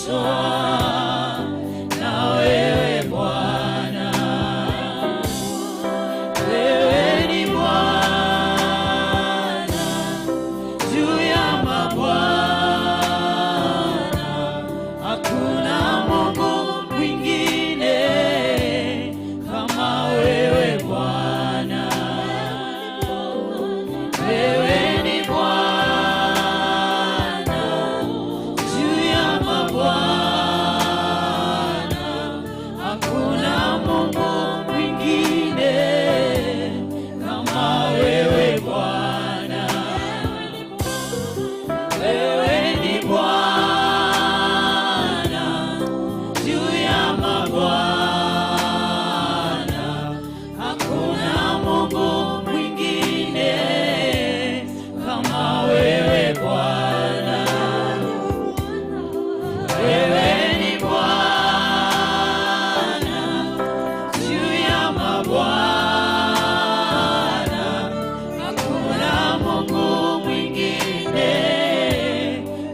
kufananishwa na wewe Bwana. Wewe ni Bwana juu ya mabwana, hakuna Mungu mwingine kama wewe Bwana. Wewe ni Bwana juu ya mabwana, hakuna Mungu mwingine kama wewe Bwana. Wewe ni Bwana juu ya mabwana, hakuna Mungu mwingine kama wewe Bwana. Wewe ni Bwana juu ya mabwana, hakuna Mungu mwingine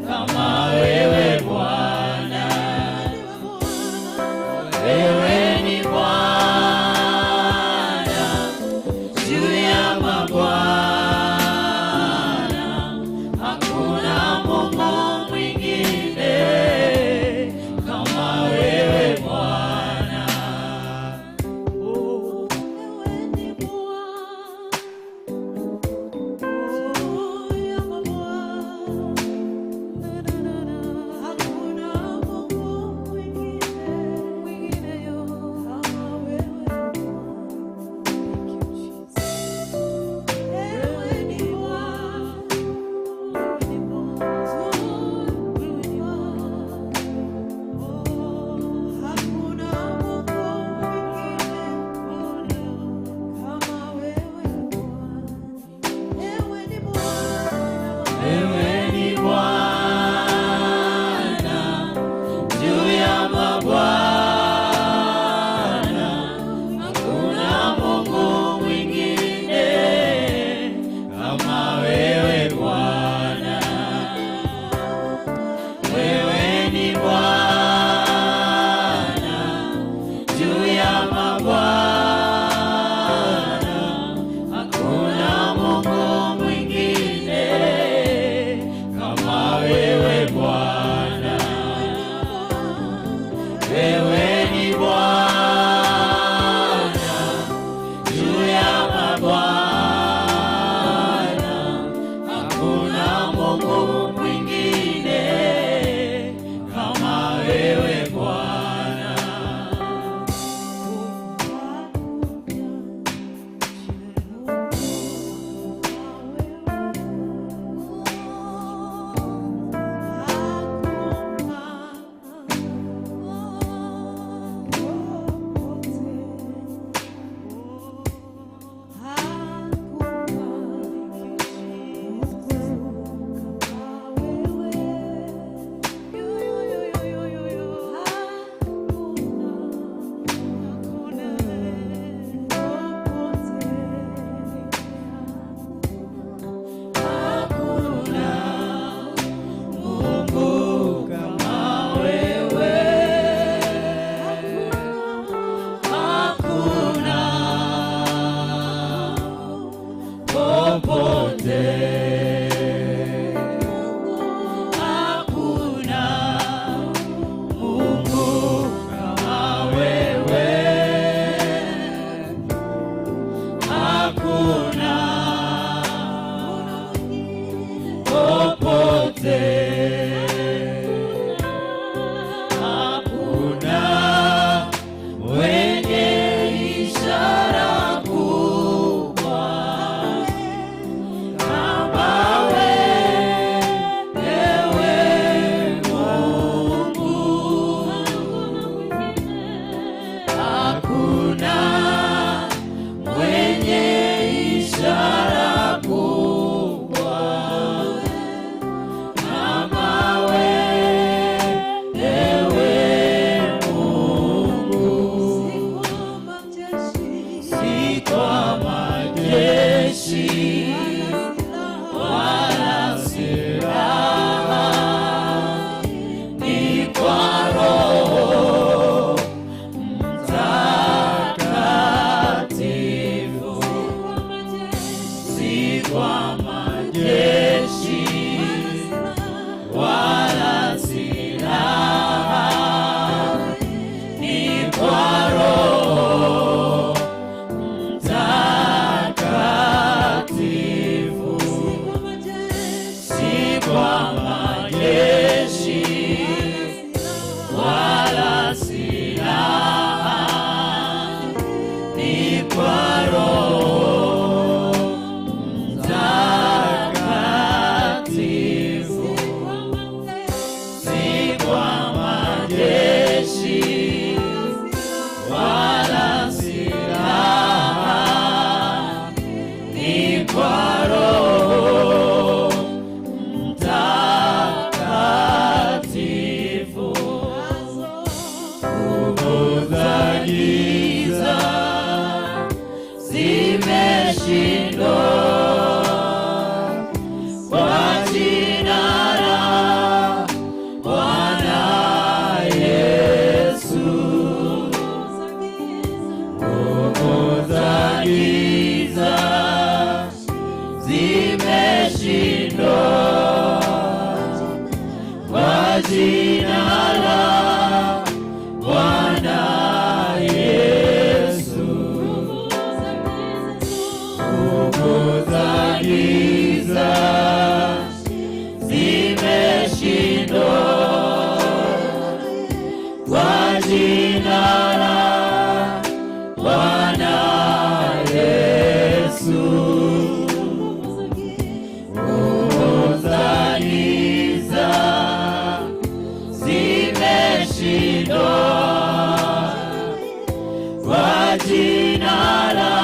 kama wewe Bwana. Wewe ni Bwana juu ya mabwana, hakuna Mungu mwingine kama wewe Bwana. Oh. Wewe ni Bwana juu ya mabwana, hakuna Mungu mwingine kama wewe. Thank you, Jesus. Wewe ni Bwana, wewe ni Bwana, wewe ni Bwana. Oh, hakuna Mungu mwingine kama wewe Bwana. Wewe ni Bwana. Wewe ni Bwana juu ya mabwana, hakuna Mungu mwingine kama wewe Bwana. Wewe ni Bwana juu ya mabwana, hakuna Mungu mwingine kama wewe Bwana. Wewe ni Bwana juu ya mabwana, hakuna Mungu mwingine kama wewe Bwana. giza zimeshindwa kwa jina la Bwana Yesu. Nguvu za giza zimeshindwa kwa jina la Bwana Yesu. Nguvu za giza zimeshindwa kwa jina la Bwana Yesu. Nguvu za giza zimeshindwa kwa jina la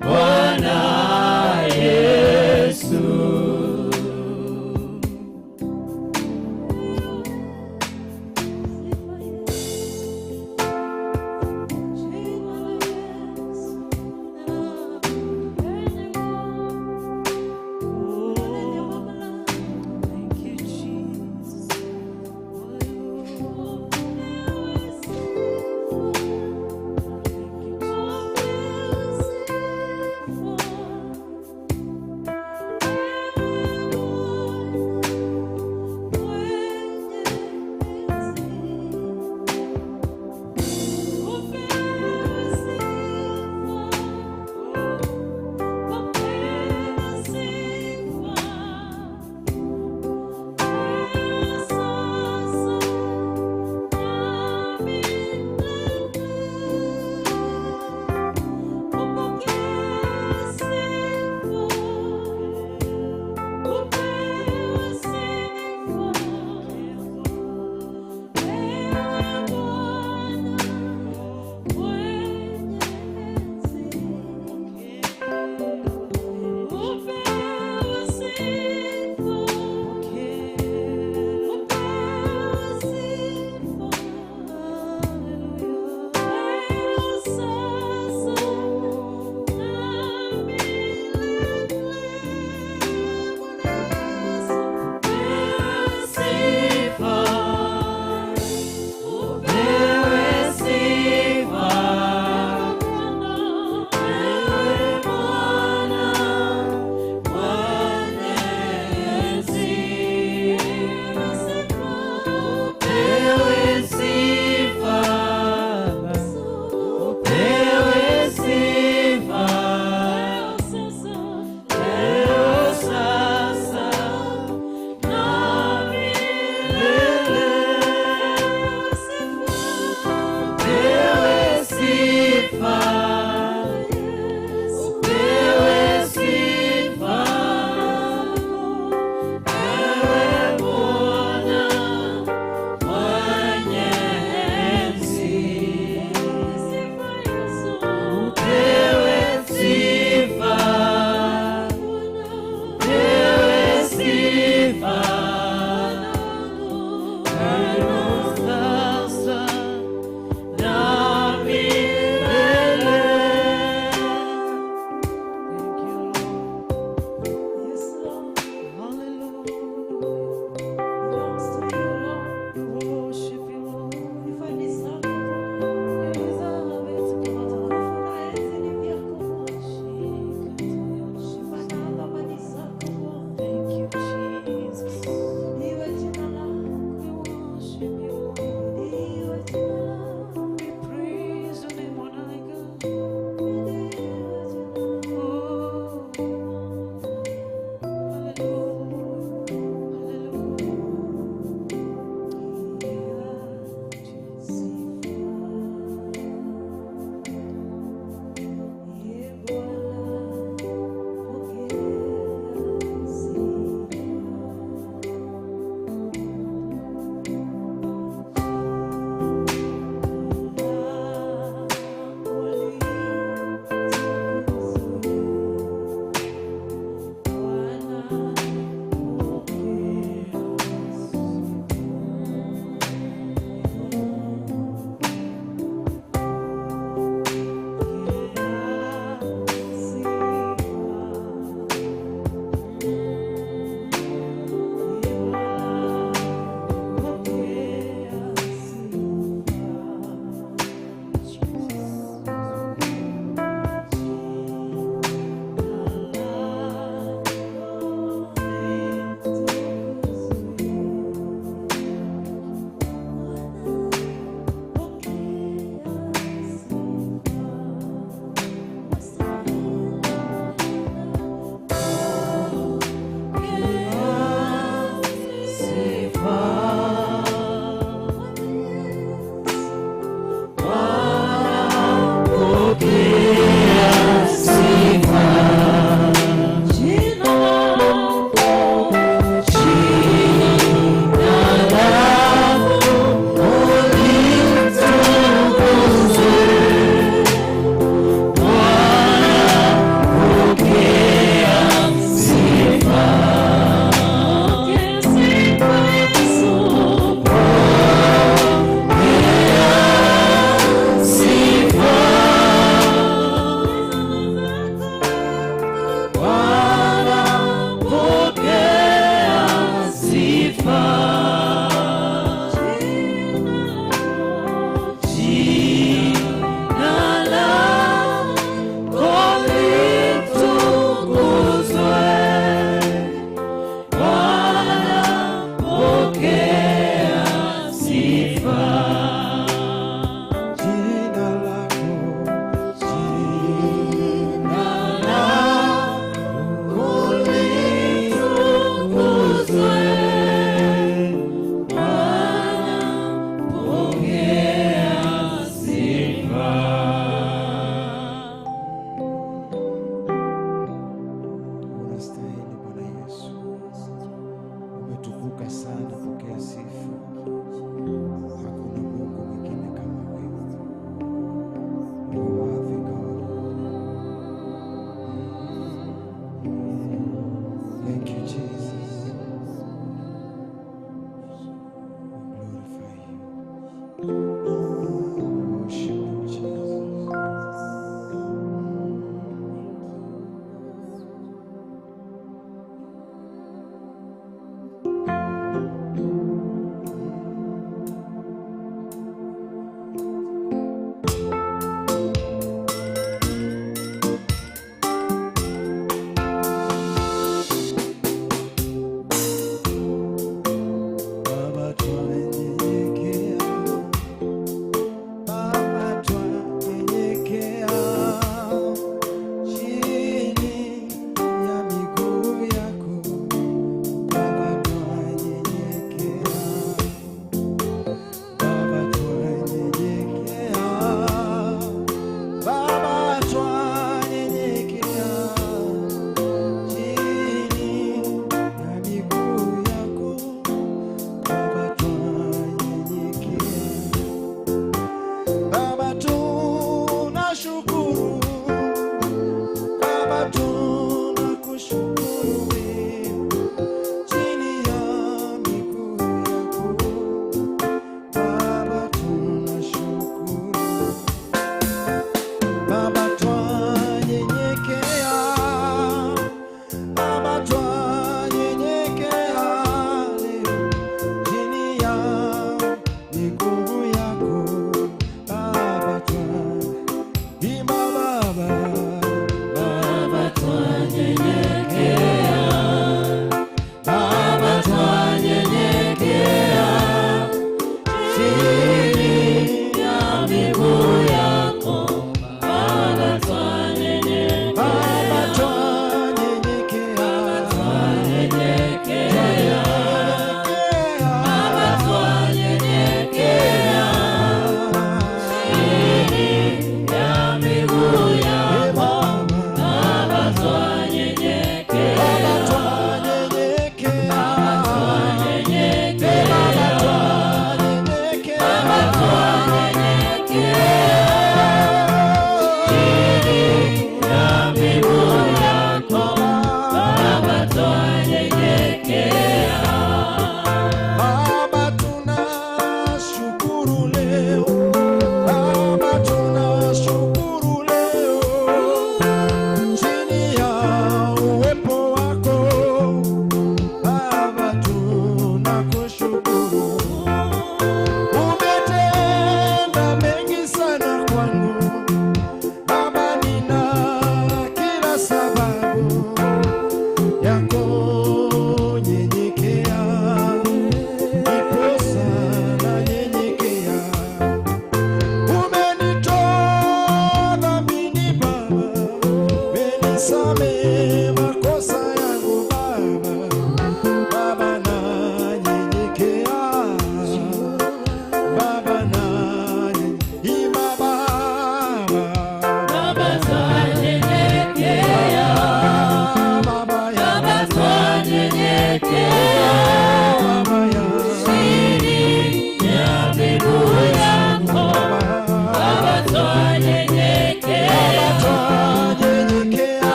Bwana Yesu. Thank you, Jesus.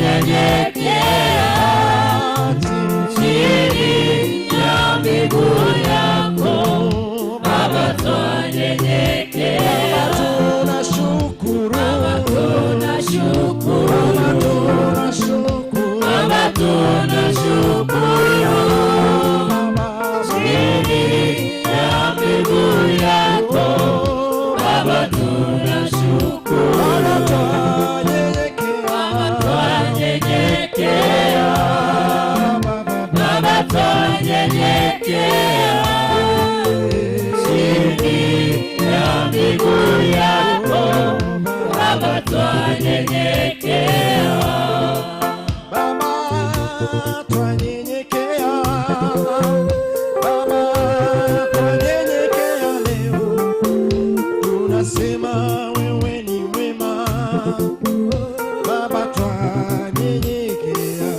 Twanyenyekea chini ya miguu yako Baba, twanyenyekea. Tunashukuru. Baba, tunashukuru. Tunashukuru. Baba, tunashukuru chini ya miguu yako Baba, tunashukuru. Twanyenyekea. Twanyenyekea. Baba, twanyenyekea chini ya miguu yako Baba, twanyenyekea. Baba, twanyenyekea. Baba, twanyenyekea leo. Tunasema wewe ni mwema. Baba, twanyenyekea.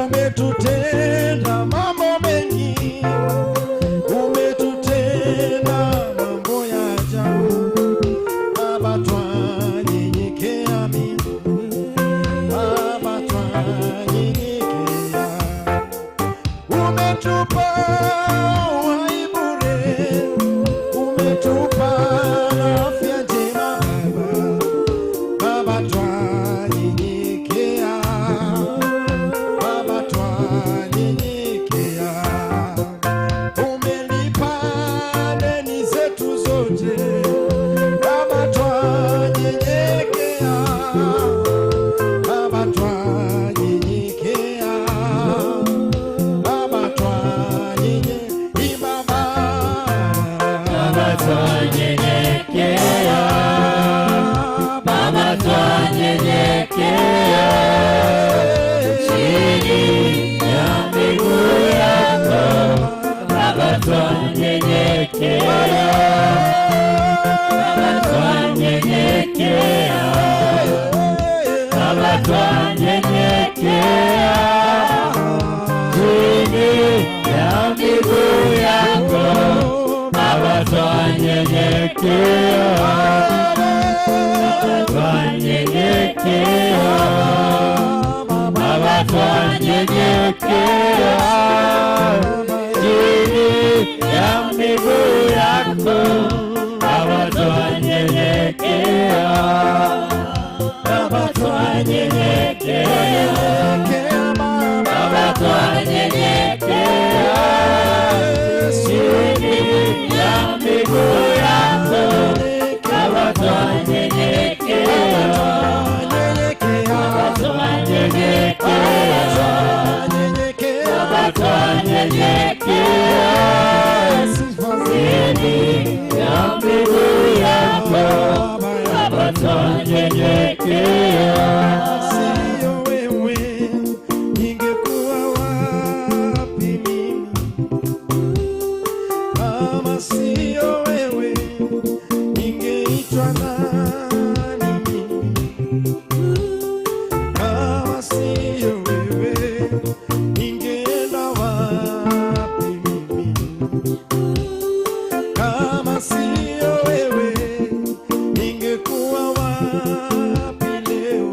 Umetutenda mambo mengi. Umetutenda mambo ya ajabu. Baba, twanyenyekea mimi. Baba, twanyenyekea. Umetupa uhai bure, umetupa na afya njema Baba. Baba, twanyenyekea. Baba, twanyenyekea. Umelipa deni zetu zote. Baba, twanyenyekea. Baba, twanyenyekea. Baba, twanyenyekea. Baba. Baba, twanyenyekea. Baba, twanyenyekea chini ya miguu yako Baba, twanyenyekea. Baba, twanyenyekea. Baba, twanyenyekea chini ya miguu yako Baba, twanyenyekea. Baba, twanyenyekea. Baba, twanyenyekea chini ya miguu yako Baba, twanyenyekea. Baba, twanyenyekea. Baba, twanyenyekea chini ya miguu yako Baba, twanyenyekea. Baba, twanyenyekea. Baba, twanyenyekea chini ya miguu yako Baba, twanyenyekea. Sio wewe, ningekuwa wapi mimi? Kama sio wewe, ningeitwa nani mimi? Kama sio wewe, ningeenda wapi mimi? Kama sio wewe, ningekuwa wapi leo?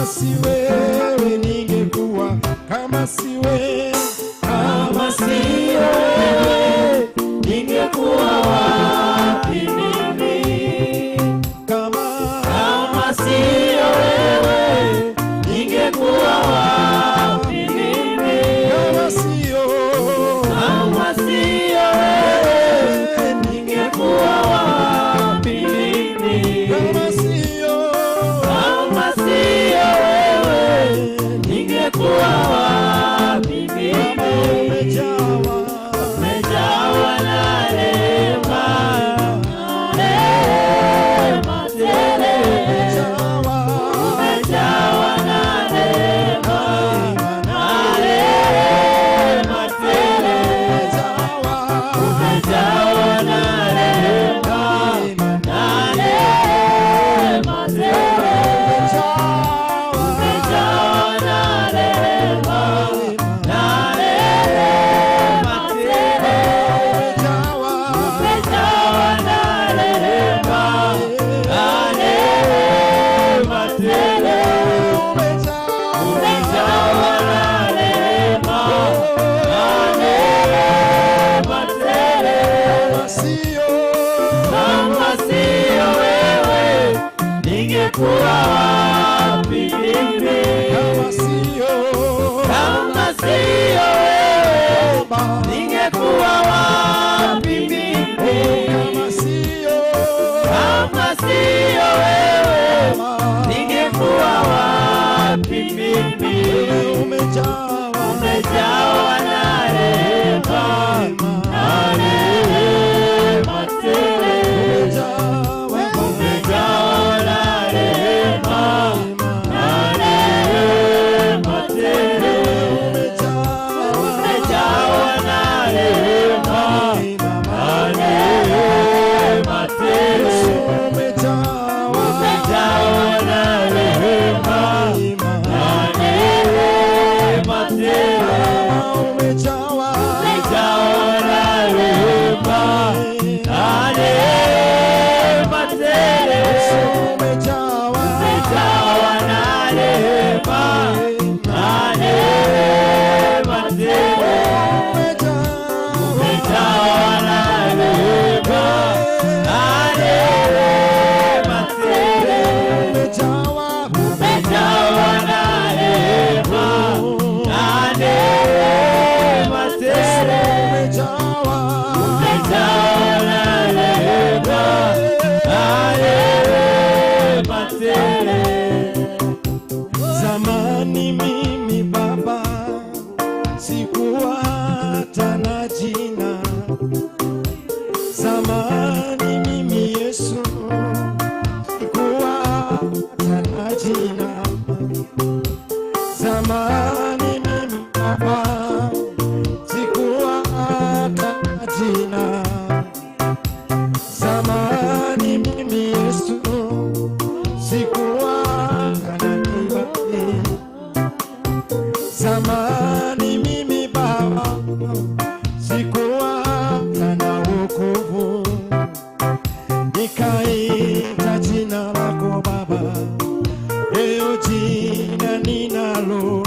si wewe ningekuwa, kama si wewe, Kama si wewe ningekuwa wapi mimi? Kama Kama siyo wewe ningekuwa wapi mimi? Kama sio Kama siyo wewe ningekuwa wapi mimi? Kama sio Kama siyo wewe ningekuwa wapi mimi? Umejawa Umejawa na rehema, rehema tele. Umejawa Umejawa na rehema, na rehema tele. Umejawa Umejawa na rehema, na rehema tele. Umejawa na rehema, na rehema tele. Umejawa na rehema, na rehema tele. Umejawa na rehema, na rehema tele. Kama siyo wewe, ningekuwa wapi mimi? Kama siyo wewe, ningekuwa wapi mimi? Kama siyo wewe, ningekuwa wapi mimi? Umejawa na rehema, na rehema tele. Umejawa na rehema, na rehema tele. Umejawa na rehema, na rehema tele. Umejawa na rehema, na rehema tele. Umejawa na rehema, na rehema tele. Umejawa na rehema, na rehema tele. Umejawa na rehema, na rehema tele. Umejawa na rehema, na rehema tele. Umejawa na rehema, na rehema tele. Zamani mimi baba sikuwa hata na jina. Zamani mimi Yesu sikuwa hata na jina. Zamani mimi baba sikuwa hata na jina. Zamani mimi Yesu sikuwa hata na kibali. Zamani mimi baba sikuwa hata na wokovu, nikaita jina lako Baba, leo jina ninalo.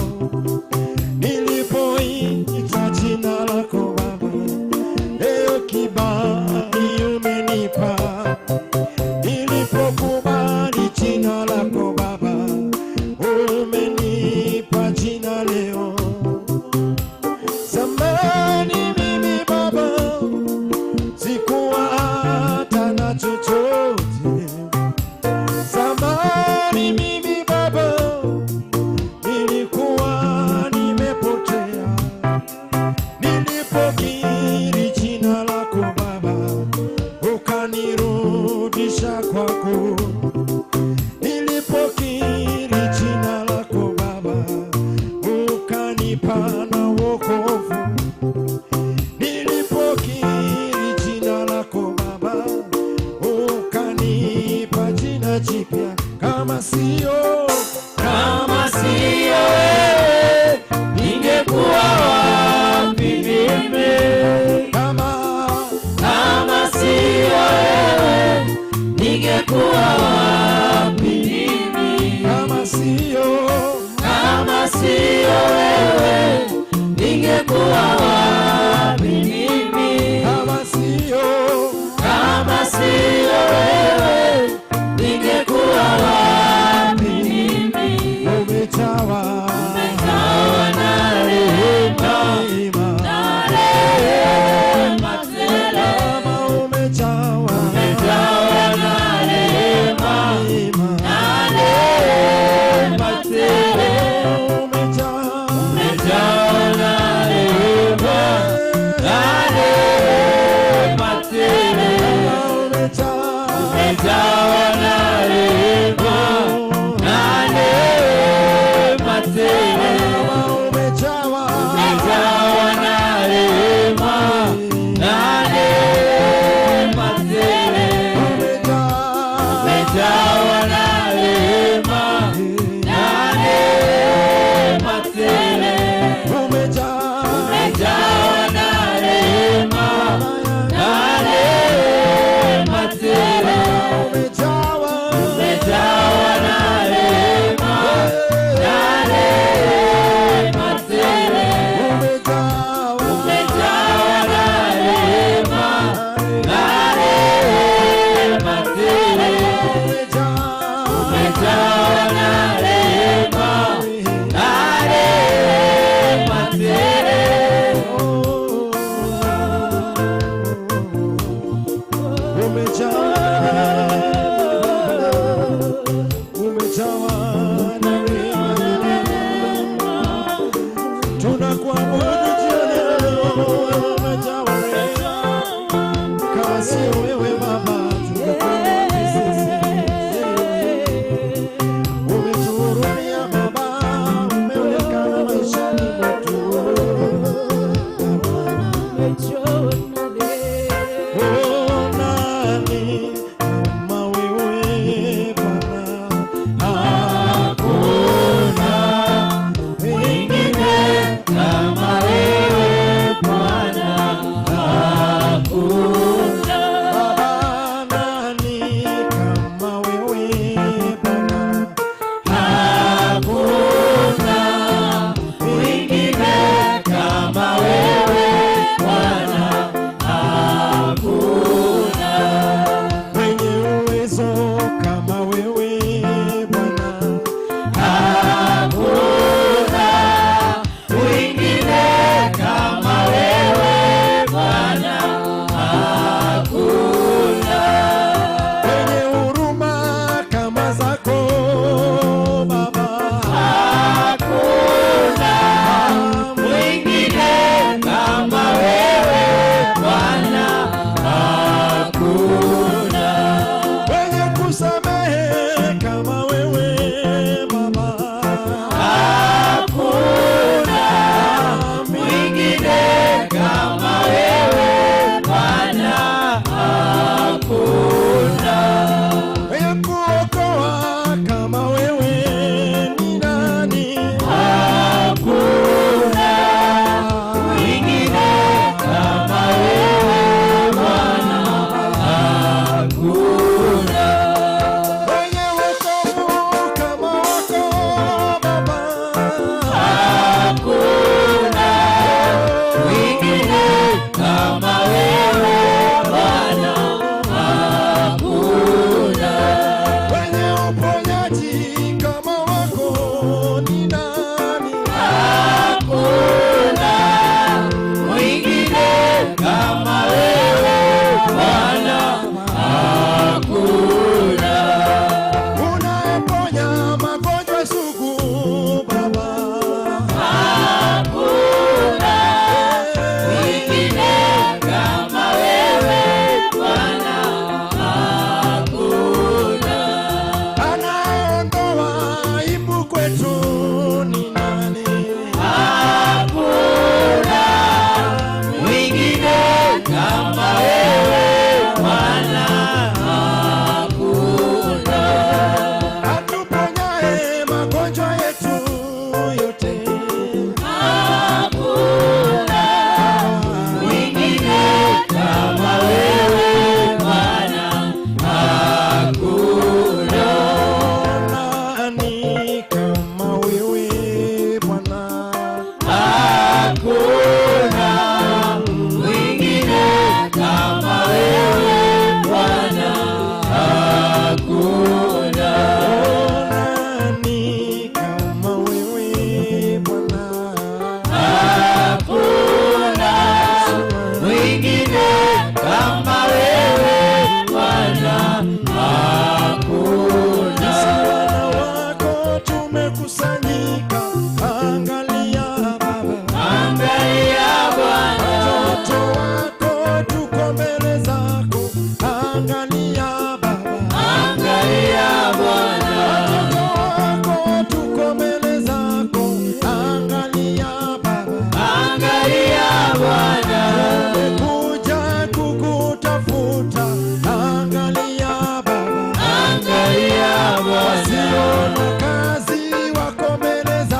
Nilipoita jina lako Baba, leo kibali umenipa. Nilipokubali jina lako Baba, umenipa jina leo. Zamani mimi Baba sikuwa hata na chochote. Zamani mimi Baba nilikuwa nimepotea. Nilipokiri jina lako Baba, ukanirudisha kwako. Nilipokiri jina lako Baba, ukanipa na wokovu. Nilipokiri jina lako Baba, ukanipa jina jipya. Kama sio Kama siyo wewe, ningekuwa wapi mimi? Kama Kama siyo wewe, ningekuwa wapi mimi? Kama sio Umejawa na rehema. Tunakuabudu jioni ya leo, wewe umejawa rehema. Kama sio wewe Baba, tungekuwa wapi sisi? Umetuhurumia Baba, umeonekana maishani mwetu. Oh, nani kama wewe Bwana? Hakuna mwingine Kama wewe Bwana, hakuna. Baba, nani kama wewe Bwana? Hakuna mwingine kama wewe Bwana, hakuna. Mwenye uwezo kama wewe Bwana. Hakuna mwingine kama wewe Bwana, hakuna. Mwenye huruma kama zako Baba. Hakuna mwingine kama wewe Bwana, hakuna. Mwenye kusamehe kama wewe Baba. Hakuna mwingine kama wewe Bwana, hakuna. Mwenye kuokoa kama wewe ni nani? Hakuna mwingine kama wewe Bwana, hakuna. Mwenye wokovu kama wako Baba. Hakuna mwingine kama wewe Bwana, hakuna. Mwenye uponyaji kama wako ni nani? Hakuna mwingine kama wewe Bwana, hakuna. Unayeponya magonjwa sugu Baba. Hakuna mwingine kama wewe Bwana, hakuna. Anayeondoa aibu kwetu ni nani? Hakuna mwingine kama wewe Bwana, hakuna. Atuponyaye magonjwa yetu yote. Hakuna mwingine kama wewe Bwana, hakuna. Nani kama wewe Bwana? Hakuna mwingine kama wewe Bwana, hakuna. Nani kama wewe Bwana? Hakuna mwingine kama wewe Bwana, hakuna. Sisi wana wako tumekusanyika, angalia Baba. Angalia Bwana, Watoto wako tuko mbele zako, angalia Baba. Angalia Bwana, Watoto wako tuko mbele zako, angalia Baba. Angalia Bwana, Tumekuja kukutafuta, angalia Baba. Angalia Bwana, Wasio na kazi wako mbele zako.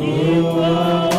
You are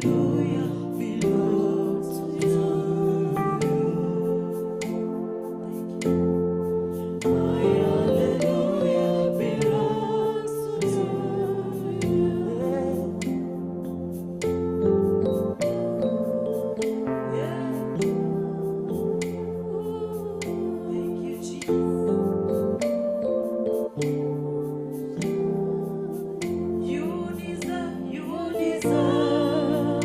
hallelujah belongs to you. Thank you. My hallelujah belongs to you. Yeah. Thank you, Jesus. You deserve, you deserve.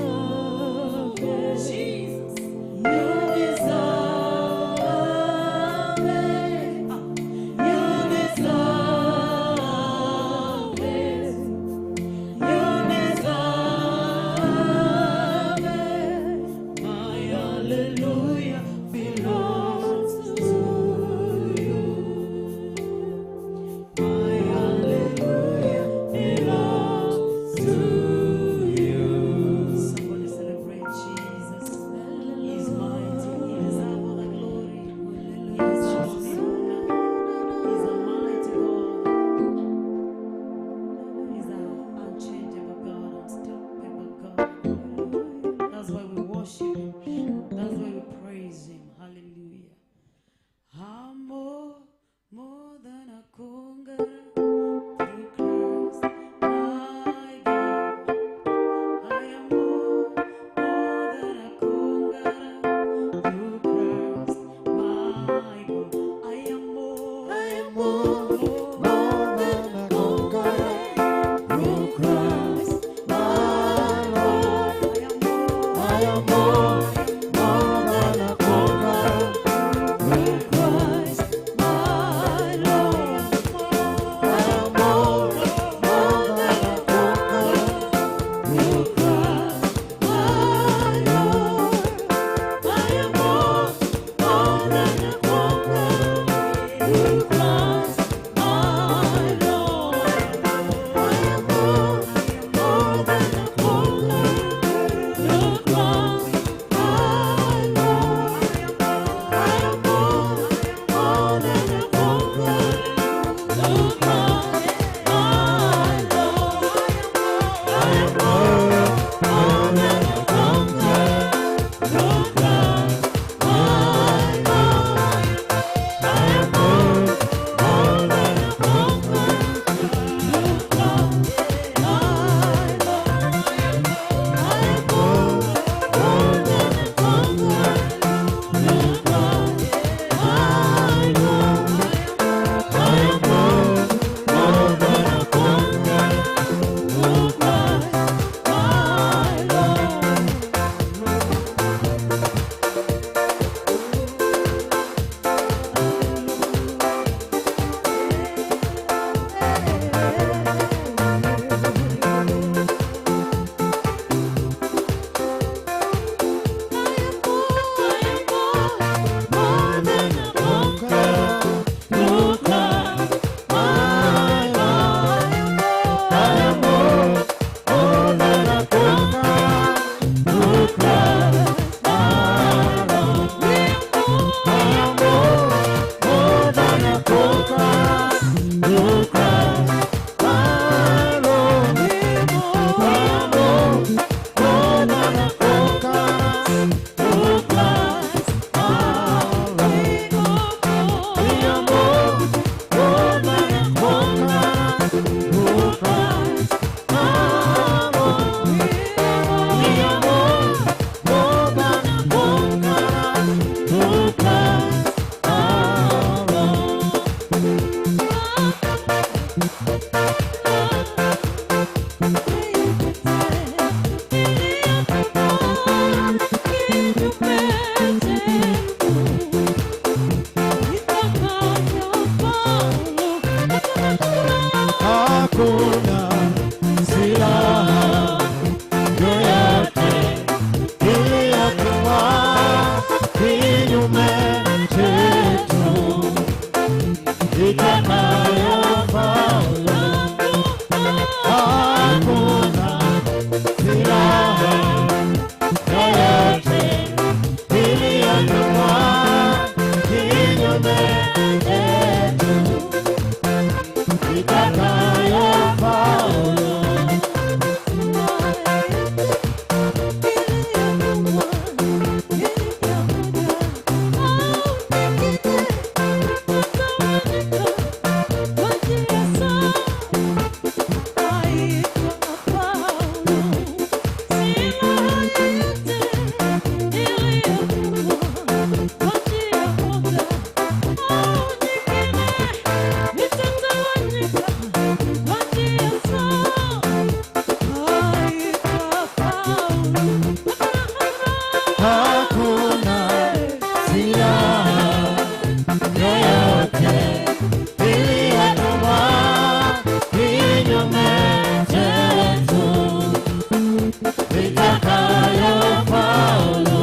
Itakayofaulu.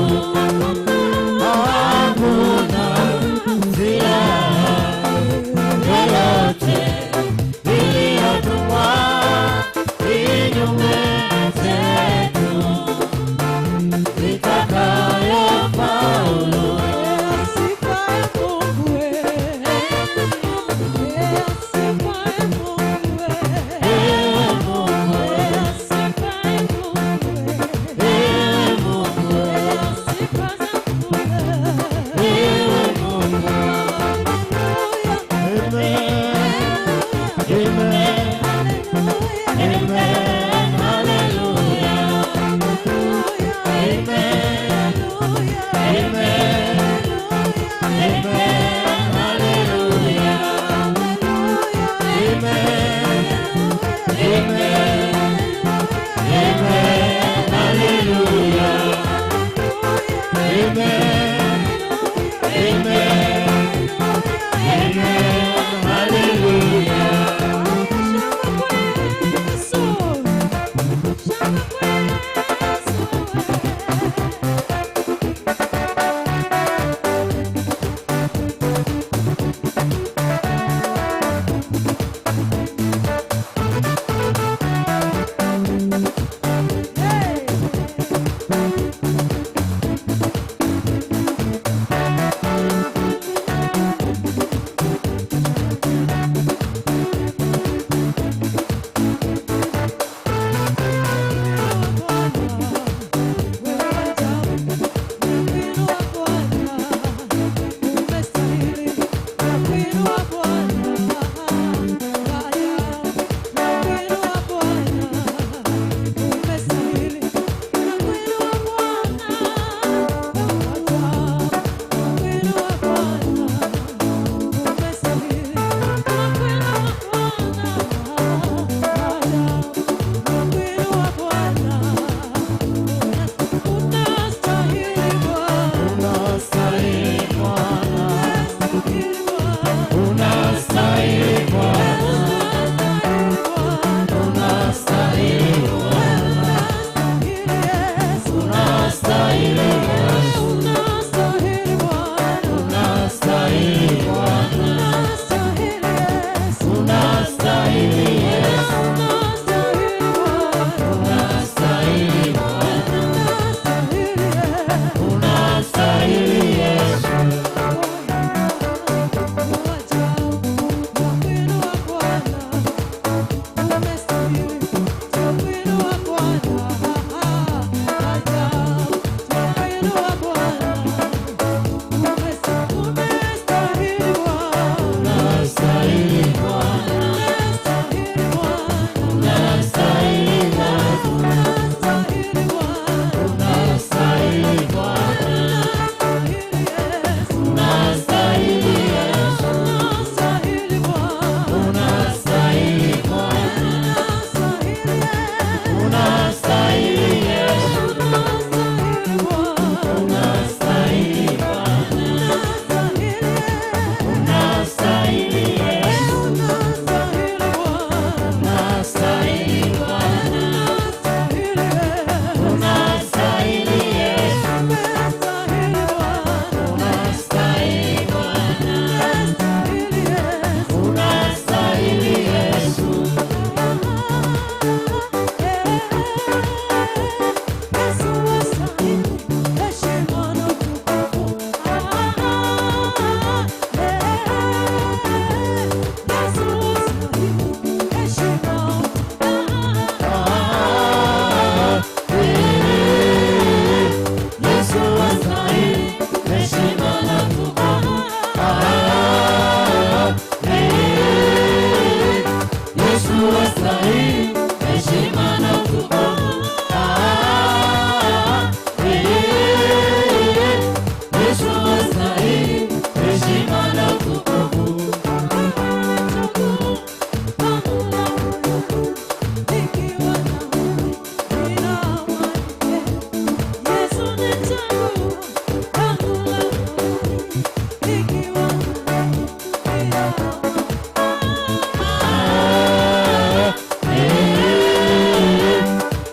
Hakuna silaha yoyote iliyotumwa kinyume chetu itakayofaulu. Sifa ya Mungu, sifa ya Mungu, Ewe Mungu, sifa ya Mungu, ewe Mungu, sifa za Mungu. Ewe Mungu. Amen. Amen. Amen, hallelujah. Amen, amen, amen, hallelujah. Amen, amen, amen, hallelujah. Amen. Amen, amen, hallelujah. Unastahili Bwana. Unastahili Bwana. Unastahili Bwana. Unastahili Yesu. Unastahili Bwana. Unastahili Yesu. Unastahili Bwana. Unastahili Yesu. Unastahili Bwana. Unastahili Bwana. Unastahili Bwana. Unastahili Yesu. Unastahili Bwana. Unastahili Yesu. Unastahili Bwana. Unastahili Yesu. Unastahili Bwana. Unastahili Yesu. Unastahili Bwana. Unastahili Yesu. Yesu astahili heshima na utukufu. Yesu astahili heshima na utukufu. Yesu astahili heshima na utukufu.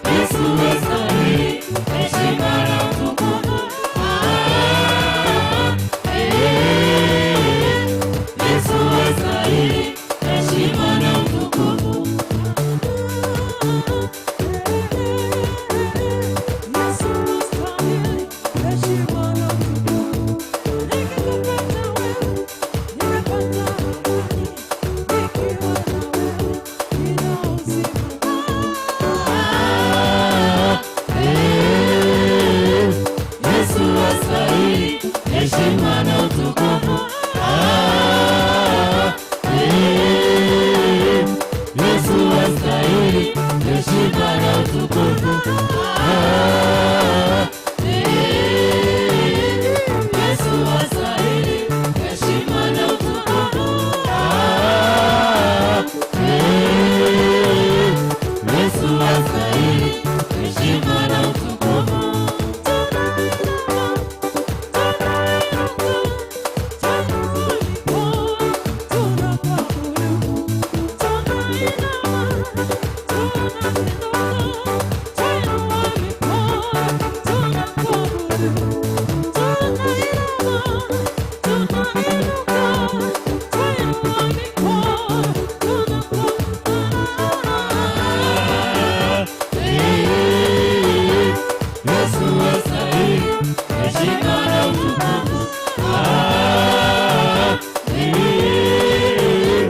Yesu astahili astahili heshima na utukufu. Ah, eh,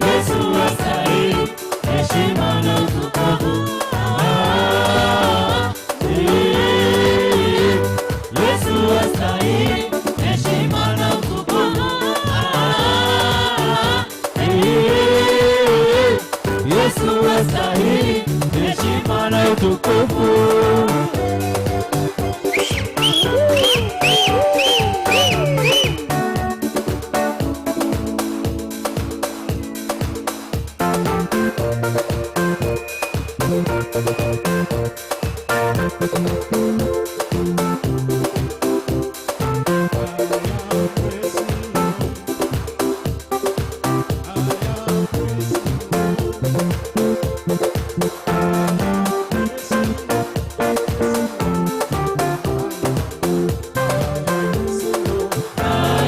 Yesu astahili heshima na utukufu. Ah, eh, Yesu astahili heshima na utukufu. Ah, eh, Yesu astahili heshima na utukufu.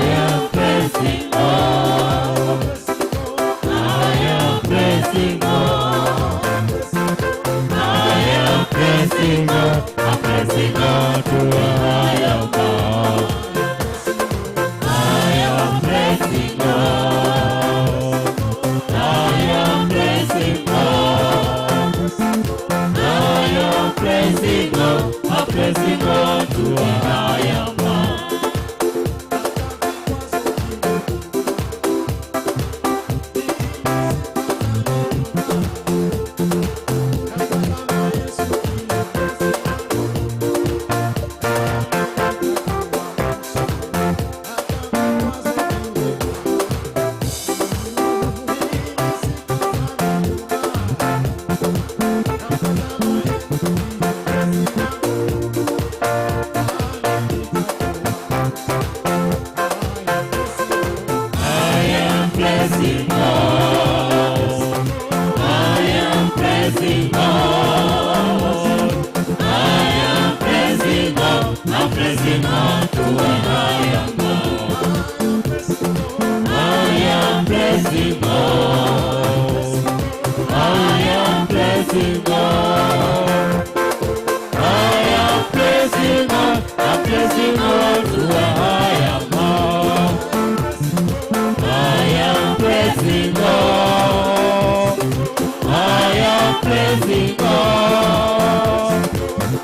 Pressing on, I am pressing on, I am pressing on, I'm pressing on to a higher mark. I am pressing on, I am pressing on, I am pressing on, I'm pressing on to a higher mark. I am pressing on. I am pressing on. I am pressing on. I'm pressing on to a higher mark. I am pressing on. I am pressing on. I am pressing on. I'm pressing on to a higher mark. I am pressing on. I am pressing on.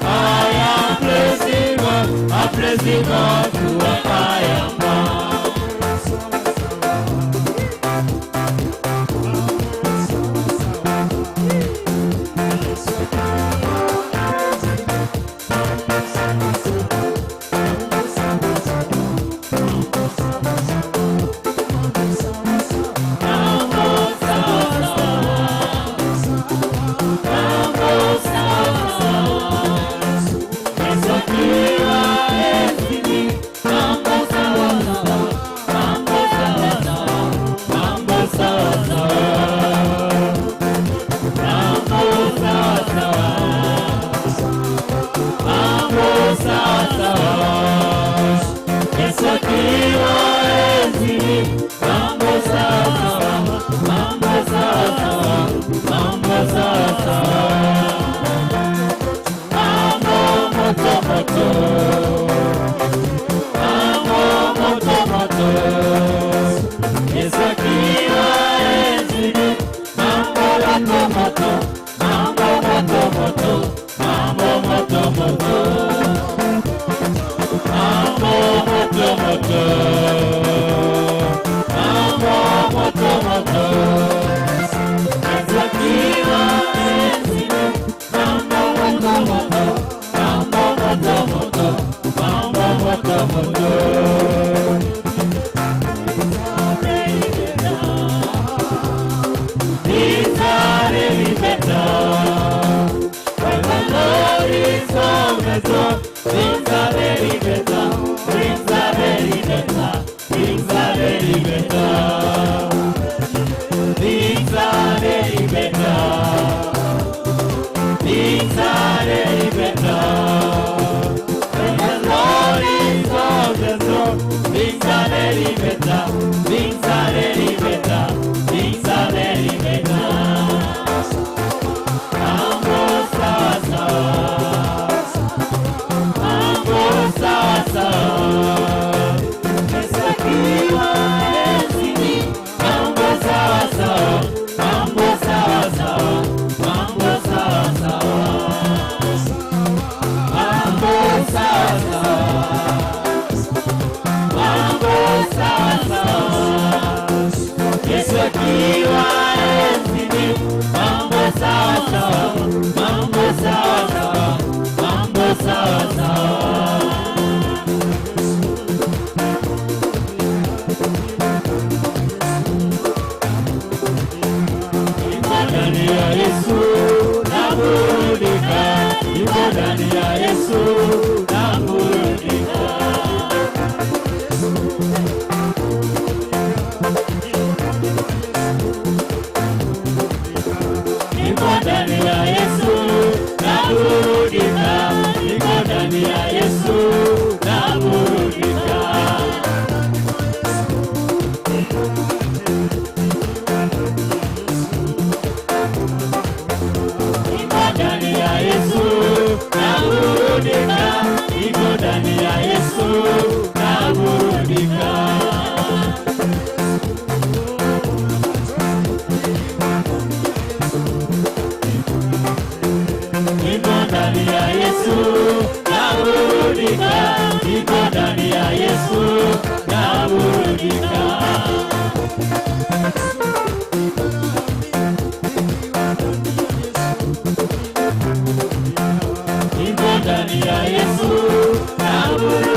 I am pressing on. I'm pressing on to a higher mark. Mambo sawa sawa. Mambo sawa sawa. Yesu akiwa ezini, mambo sawa sawa. Mambo sawa sawa. Mambo sawa sawa. Mambo sawa sawa. Mambo sawa sawa. Yesu akiwa ezini, mambo sawa sawa. Mambo sawa sawa. Mambo sawa sawa. Mambo moto moto. Mambo moto moto. Yesu akiwa ezini, mambo moto moto. Mambo moto moto. Mambo moto moto. Mambo moto moto. Mambo moto moto. Yesu akiwa ezini, mambo moto moto. Mambo moto moto. Mambo moto moto. Things are really better. When the Lord is on the throne, things are really better. Things are really better. Things are really better. Things are really better. Things are really better. When the Lord is on the throne, things are really better. Things are really better. Things are really better. Mambo sawa sawa.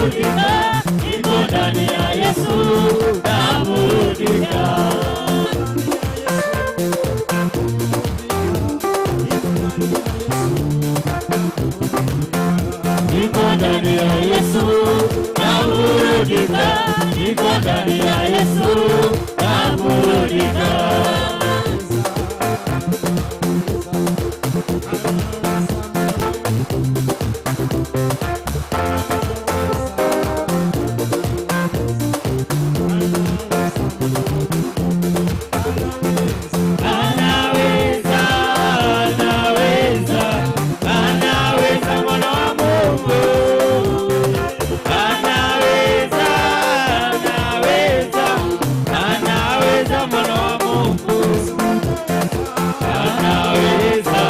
Naburudika, niko ndani ya Yesu, naburudika. Niko ndani ya Yesu, naburudika, niko ndani ya Yesu, naburudika. Anaweza, anaweza, anaweza mwana wa Mungu. Anaweza, anaweza, anaweza mwana wa Mungu. Anaweza,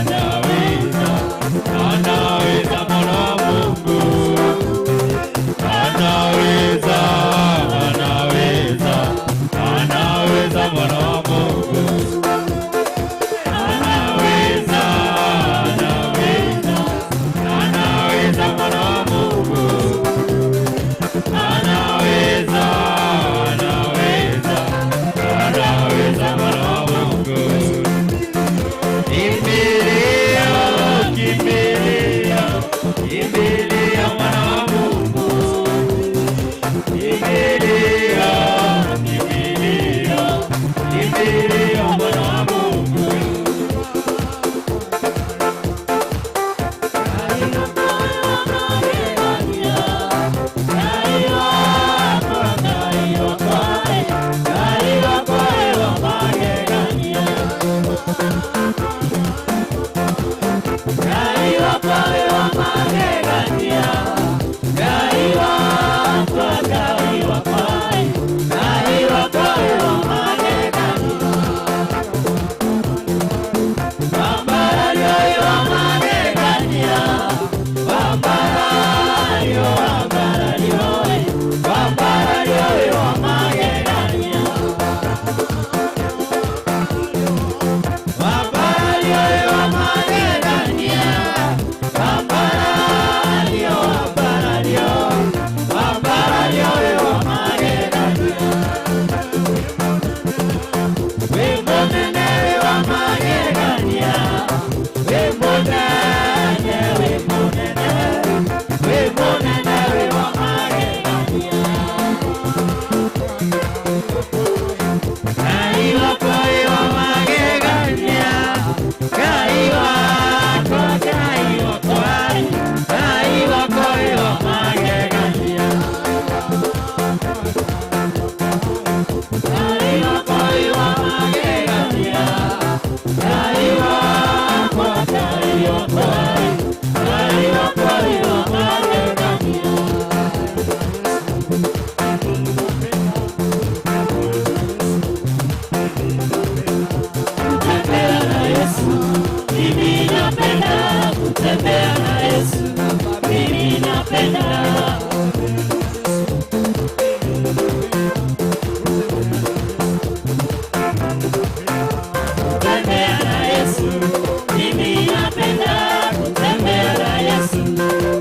anaweza, anaweza mwana wa Mungu. Anaweza, anaweza, anaweza mwana wa Mungu. Anaweza, anaweza, anaweza mwana wa Mungu. Anaweza, anaweza, anaweza mwana wa Mungu. Kimbilio, kimbilio, kimbilio mwana wa Mungu. Kimbilio, kimbilio, kimbilio mwana wa Mungu. Mimi napenda kutembea na Yesu, mimi napenda. Kutembea na Yesu, mimi napenda kutembea na Yesu,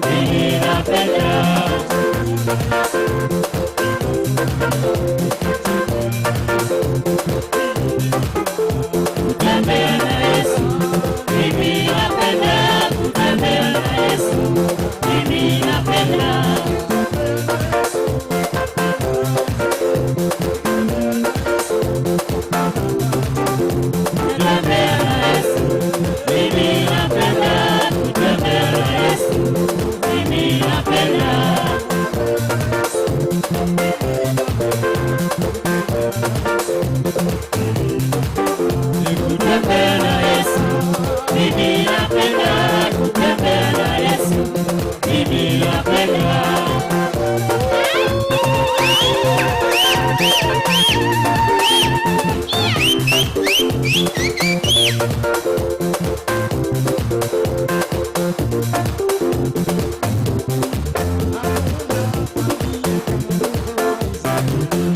mimi napenda. Kutembea na Yesu, mimi napenda kutembea na Yesu, mimi napenda. Kutembea na Yesu, mimi napenda kutembea na Yesu, mimi napenda. Kutembea na Yesu, mimi napenda kutembea na Yesu, mimi napenda.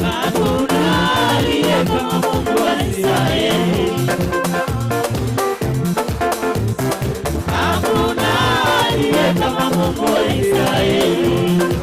Hakuna aliye kama Mungu wa Israeli. Hakuna aliye kama Mungu wa Israeli.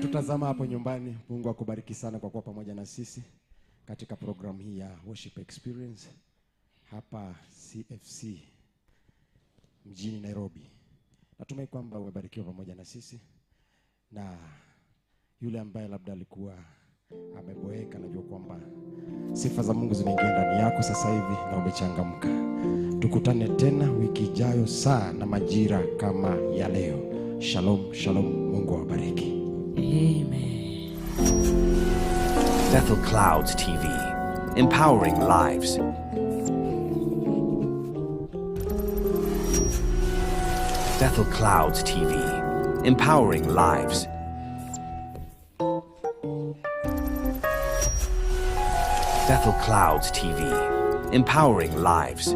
Unayetutazama hapo nyumbani, Mungu akubariki sana kwa kuwa pamoja na sisi katika programu hii ya Worship Experience hapa CFC mjini Nairobi. Natumai kwamba umebarikiwa pamoja na sisi, na yule ambaye labda alikuwa ameboeka, najua kwamba sifa za Mungu zimeingia ndani yako sasa hivi na umechangamka. Tukutane tena wiki ijayo saa na majira kama ya leo. Shalom, shalom. Mungu awabariki. Amen. Bethel Clouds TV, empowering lives. Bethel Clouds TV, empowering lives. Bethel Clouds TV, empowering lives.